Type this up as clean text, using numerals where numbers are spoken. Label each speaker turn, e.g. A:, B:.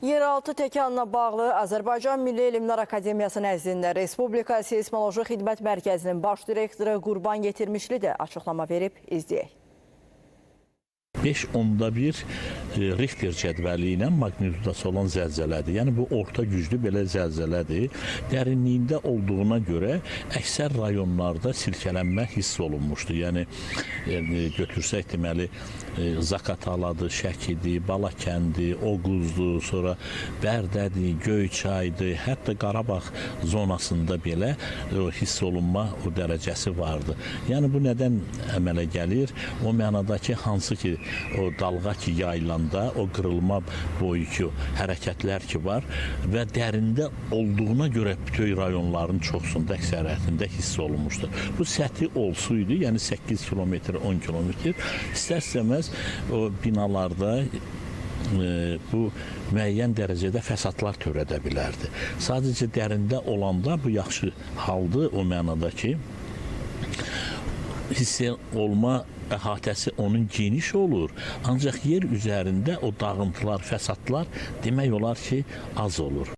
A: Yeraltı təkanla bağlı Azərbaycan Milli Elmlər Akademiyası nəzdində Respublika Seysmoloji Xidmət Mərkəzinin baş direktoru Qurban Yetirmişli də açıqlama verib, izləyək.
B: 5,1 Richter cədvəli ilə maqnitudası olan zəlzələdir. Yəni bu orta güclü belə zəlzələdir. Dərinliyində olduğuna görə əksər rayonlarda silkələnmə hiss olunmuşdu. Yəni götürsək deməli Zaqataladır, Şəkidir, Balakəndir, Oğuzdur, sonra Bərdədir, Göyçaydır, hətta Qarabağ zonasında belə hiss olunma o dərəcəsi vardı. Yəni bu nədən əmələ gəlir? O mənada ki, hansı ki o dalğa ki yaylanda, o qırılma boyu ki, hərəkətlər ki var və dərində olduğuna görə bütün rayonların çoxsunda, əksəriyyətində hiss olunmuşdur. Bu səthi olsaydı, yəni 8 kilometr, 10 kilometr, istər-istəməz o binalarda bu müəyyən dərəcədə fəsadlar törədə bilərdi. Sadəcə dərində olanda bu yaxşı haldır o mənada ki, hiss olma əhatəsi onun geniş olur. Ancaq yer üzərində o dağıntılar, fəsadlar demək olar ki, az olur.